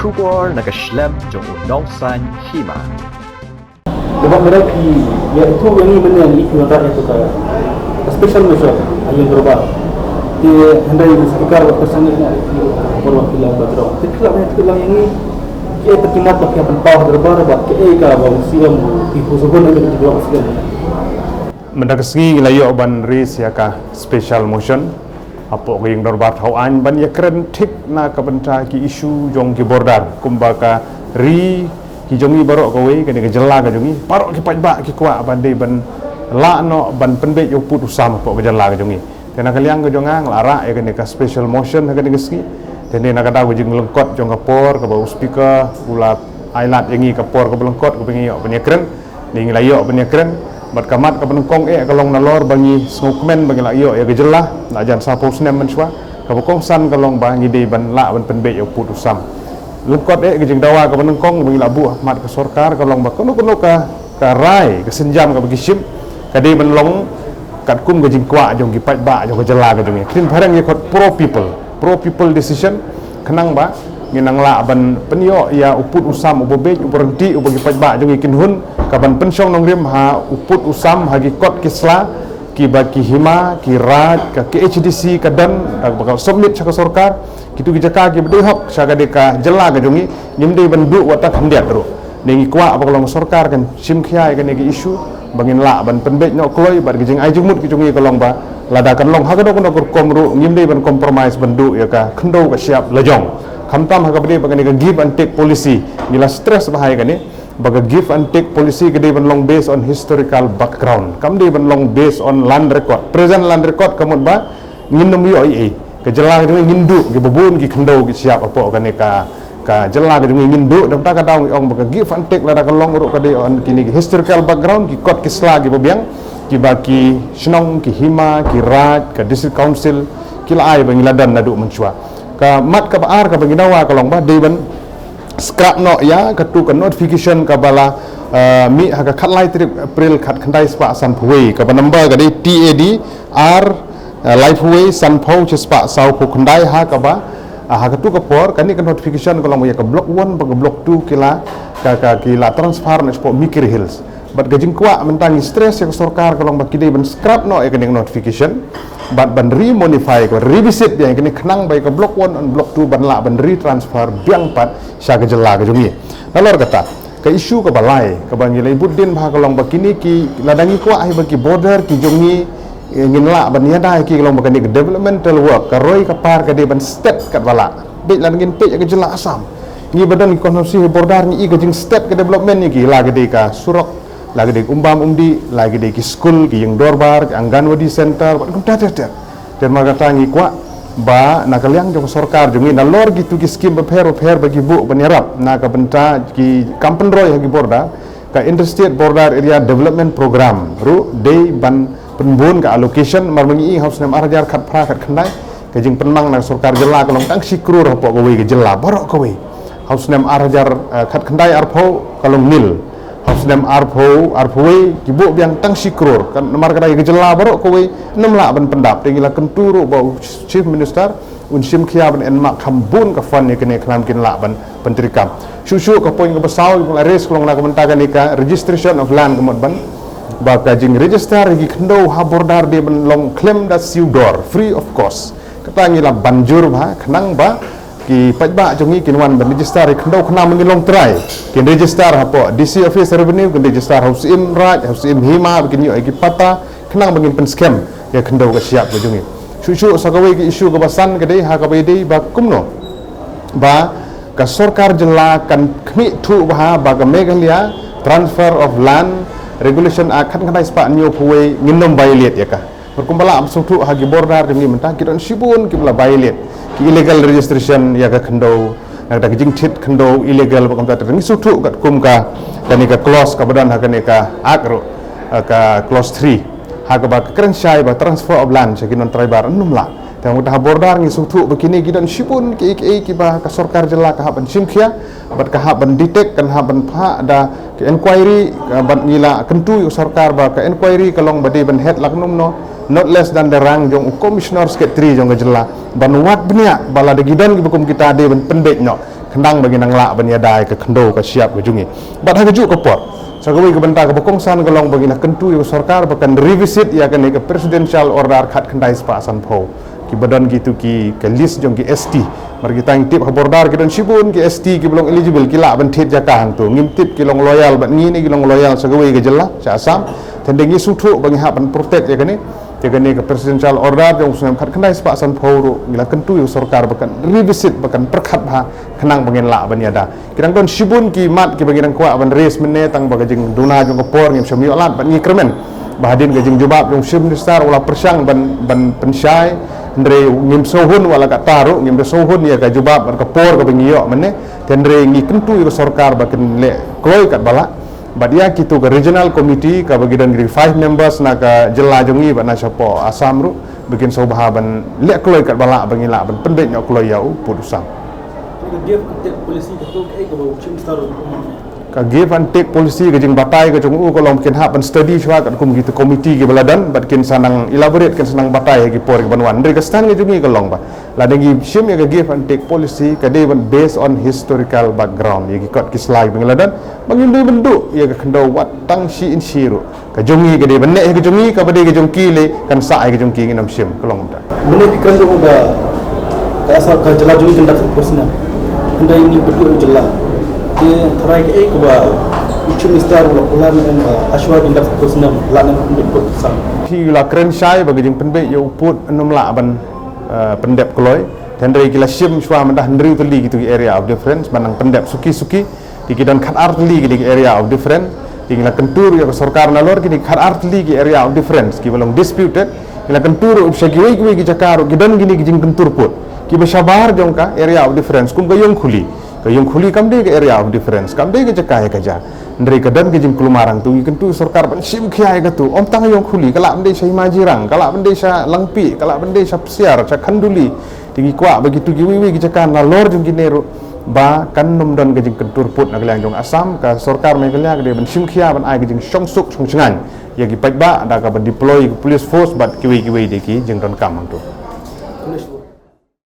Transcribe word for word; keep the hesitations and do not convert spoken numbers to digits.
Khubor na ka shlem jong u nongsan hima. Te ba mera ki, ïa itu ïa ngi mynne ngi ki nota ïa tu ka special measure ha ïing dorbar. Te hynrei u speaker wa ka sangit na ki por wa ki la ba drong. Te ki la ïa ki la ïa ngi ki e pynkimat ba ki hap pynpaw ha dorbar ba ki e ka ba u C M u ki hu sabun ïa ki dua ba C M. Mynta ka sngi ngi la ïoh ban raise ïa ka special motion hapoh ka ïing dorbar thaw aiñ ban ïakren thik na ka bynta ki issue jong ki border kumba ka ri ki jong ngi baroh kawei, kane ka jylla ka jong ngi, baroh ki paidbah ki kwah ban dei ban lah noh ban pynbeit ïa u pud u sam hapoh ka jylla ka jong ngi. Te na ka liang ka jong nga nga la rah ïa kane ka special motion ha kane ka sngi. Te ne na ka daw ka jinglyngkot jong ka por kaba u speaker u la ailad ïa ngi ka por kaba lyngkot kaba ngi ïoh ban ïakren. Ngi la ïoh ban ïakren bad ka mat kaba nyngkong eh ka long nalor ba ngi sngewkmen ba ngi la ïoh ïa ka jylla la jan saphew snem mynshuwa. Kaba kongsan ka long ba ngi dei ban lah ban pynbeit ïa u pud u sam. Lyngkot eh ka jingdawa kaba nyngkong ba ngi la buh ha khmat ka sorkar ka long ba kano kano ka, ka rai ka sienjam kaba ki shim ka dei ban long katkum ka jingkwah jong ki paidbah jong ka jylla ka jong ngi. Ka ktien phareng ki khot pro people, pro people decision. Khnang ba ngin nang lah ban pynïoh ïa u pud u sam uba beit uba ryntih uba ki paidbah jong ngi kin hun ka ban pynshong nongrim ha u pud u sam ha ki kot ki sla kiba ki hima ki raid ka K H A D C ka don, da kaba ka submit sha ka sorkar. Kitu ki jaka kiba dei hok sha ka dei ka jylla ka jong ngi, ngim dei ban duh wat tang khyndiat ruh. Ne ngi kwah ba ka long sorkar kan shim khia ïa kane ka issue ba ngin lah ban pynbeit noh kloi bad ka jingai jingmut ka jong ngi ka long ba lada kan long ha kano kano ka rukom ruh ngim dei ban compromise ban duh ïa ka khyndew ka shyiap la jong. Khamtam ha kaba dei ba kane ka give and take policy ngi la stress bha ïa kane ba ka give and take policy ka dei ban long based on historical background, kam dei ban long based on land record. Present land record ka mut ba ngin nym ïoh ei ei. Ka jylla ka jong ngi ngin duh kiba bun ki khyndew ki shyiap hapoh kane ka, ka jylla ka jong ngi ngin duh. Da kata ka daw ngi ong ba ka give and take lada ka long ruh ka dei on kine ki historical background, ki kot ki sla kiba biang kiba ki shnong, ki hima, ki raid, ka district council ki la ai ba ngi la don naduh mynshuwa. Ka mat kaba ar kaba ngi dawa ka long ba dei ban scrap noh ïa katu ka notification kaba la, eh, mih ha ka khatlai tarik April khatkhyndai spah sanphew wei, kaba number ka dei T A D R, eh, laiphew wei sanphew shispah sawphew khyndai, ha kaba, ah, ha katu ka por kane ka notification ka long ba ïa ka block one bad ka block two ki la, ka, ka, ki la transfer na shapoh Mikir Hills. Bad ka jingkwah mynta ngi stress ïa ka sorkar ka long ba ki dei ban scrap noh ïa kane ka notification bad ban re-modify ka, revisit biang ïa kane khnang ba ïa ka block one and block two ban lah ban retransfer biang pat sha ka jylla ka jong ngi. Nalor kata ka issue kaba lai kaba ngi la bud dien bha ka long ba kine ki lada ngi kwah hi ba ki border ki jong ngi, eh, ngin lah ban ïada ïa ki ka long ba kane ka developmental work ka roi ka par ka dei ban stet katba lah. Bad lada ngin peit ïa ka jylla Assam ngi ba don ki constituency border ngi i ka jingstet ka development ïa ki, la ka dei ka surok, la ka dei ka umbam umdih, la ka dei ki skul, ki ïing dorbar, ki Anganwadi center, bad kumta ter ter. Te namar kata ngi kwah ba na ka liang jong ka sorkar jong ngi nalor kitu ki skim bapher bapher ba ki buh ban ïarap na ka bynta ki kam pynroi ha ki border, ka Interstate Border Area Development Program ruh dei ban pynbun ka allocation. Mar ma ngi i ha u snem ar hajar khatphra khatkhyndai ka jingpynmang na ka sorkar jylla ka long tang shi klur hapoh kawei ka jylla baroh kawei. Ha u snem ar hajar, eh, khatkhyndai arphew ka long nil. Ha u snem arphew, arphew wei ki buh biang tang shi klur. Kan namar kata ïa ka jylla baroh kawei nym lah ban pyndap. Te ngi la kyntu ruh ba u Chief Minister un shim khia ban enmak kham bun ka fund ïa kane khnang kin lah ban pyntreikam. Shuh shuh ka point kaba saw ngi la raise ka long na ka bynta kane ka registration of land ka mut ban ba ka jingregister ïa ki khyndew ha border dei ban long khlem da siew dor, free of cost. Kata ngi la ban jur bha khnang ba ki paidbah jong ngi kin wan ban register ïa ki khyndew khnang ba ngin long trai. Kin register hapoh D C office revenue, kin register ha u Syiem Raid, ha u Syiem Hima, ba kin ïoh ïa ki patta khnang ba ngin pynskhem ïa ka khyndew ka shyiap ka jong ngi. Shuh shuh sa kawei ka issue kaba san ka dei ha kaba ïadei ba kumno ba ka sorkar jylla kan khmih thuh bha ba ka Meghalaya Transfer of Land Regulation Act khatkhyndai spah hynñiewphew wei ngin nym violate ïa ka. Bad kumba la sngewthuh ha ki border jong ngi mynta ki don shibun kiba la violate, ki illegal registration ïa ka khyndew, na kata ka jingthied khyndew illegal bad kumta ter ter. Ngi sngewthuh katkum ka, kane ka clause kaba don ha kane ka act ruh, eh, ka clause three, ha kaba ka kren shai ba transfer of land sha ki non tribal nym lah. Te mynta ha border ngi sngewthuh ba kine ki don shibun kiei kiei kiba ka sorkar jylla ka hap ban shim khia bad ka hap ban detect, kan hap ban phah da ka inquiry, eh, bad ngi la kyntu ïa ka sorkar ba ka inquiry ka long ba dei ban het la kumno kumno, not less than the rank jong u Commissioner Secretary jong ka jylla, ban wad bniah ba lada ki don kiba kum kita dei ban pynbeit noh. khnang ba ngin nang lah ban ïada ïa ka khyndew ka shyiap ka jong ngi. Bad ha kajuh ka por, sa kawei ka bynta kaba kongsan ka long ba ngin ïa kyntu ïa ka sorkar ba kan revisit ïa kane ka presidential order khatkhyndai spah sanphew, kiba don kitu ki ka list jong ki S T. Namar kita ngi tip ha border ki don shibun ki S T kiba long eligible, ki lah ban thied jaka hangtu. Ngim tip ki long loyal bad ngi ne ki long loyal sa kawei ka jylla, sha Assam. Te ngi sngewthuh ba ngi hap ban protect ïa kane. Te kane ka presidential order jong u snem khatkhyndai spah sanphew ruh ngi la kyntu ïa u sorkar ba kan revisit, ba kan pyrkhat bha khnang ba ngin lah ban ïada. Ki dang don shibun ki mat kiba ngi dang kwah ban raise mynne, tang ba ka jingduna jong ka por ngim shym ïoh lad, bad ngi kyrmen ba hadien ka jingjubab jong u Chief Minister u la pyrshang ban, ban pynshai, hynrei ngim sngewhun wat la katta ruh, ngim da sngewhun ïa ka jubab bad ka por kaba ngi ïoh mynne. Te hynrei ngi kyntu ïa ka sorkar ba kan leh kloi katba lah. Bad ïa kitu ka regional committee kaba ki don ki five members na ka jylla jong ngi bad na shapoh Assam ruh, ba kin sngewbha ban leh kloi katba lah ba ngin lah ban pynbeit noh kloi ïa u pud u sam. Ka give and take policy ka tu kaei kaba u Chief Minister u ong? Ka give and take policy, ka jingbatai ka jong u ka long kin hap ban study shuwa katkum kitu committee kiba la don, bad kin sa nang elaborate, kin sa nang batai ha ki por kiban wan. Hynrei ka stand ka jong ngi ka long ba lada ngi shim ïa ka give and take policy, ka dei ban based on historical background, ïa ki kot ki sla ba ngi la don, ba ngim dei ban duh ïa ka khyndew wat tang shi inshi ruh. Ka jong ngi ka dei ban neh ïa ka jong ngi, kaba dei ka jong ki lei kan sah ïa ka jong ki, ngin ym shim, ka long kumta. Mynne phi kren ruh ba ka Assam, ka jylla jong ngi kan dap sa khyndai snem. Hynrei ngi bad u jylla, te tharai kaei kaba u Chief Minister u la kular ne em ba hashwa kan dap sa khyndai snem, la ne em pynbeit pud u sam? Phi la kren shai ba ka jingpynbeit ïa u pud ym lah ban, eh, pyndep kloi. Te hynrei ki la shim shuwa mynta hynriew tylli kitu ki area of difference ban nang pyndep suki suki. Te ki don khatar tylli ki dei ki area of difference. Te ngi la kyntu ruh ïa ka sorkar nalor, kine khatar tylli ki area of difference kiba long disputed. Ngi la kyntu ruh sha kiwei kiwei ki jaka ruh ki don kine ki jingkyntur pud kiba shabar jong ka area of difference, kum ka Ïongkhuli. Ka Ïongkhuli kam dei ka area of difference, kam dei ka jaka ïa ka ja. Hynrei ka don ka jingkulmar hangtu, ngi kyntu sorkar ban shim khia ïa katu. Ym tang Ïongkhuli, ka lah ban dei sha Hima Jirang, ka lah ban dei sha Langpih, ka lah ban dei sha Psiar, sha Khanduli. Te ngi kwah ba kitu kiwei kiwei ki jaka nalor jong kine ruh ba kan ym don ka jingkyntur pud na ka liang jong Assam. Ka sorkar Meghalaya ka dei ban shim khia ban ai ka jingshong suk shong shngaiñ ïa ki paidbah da kaba deploy ka police force bad kiwei kiwei de ki jingdonkam hangtu.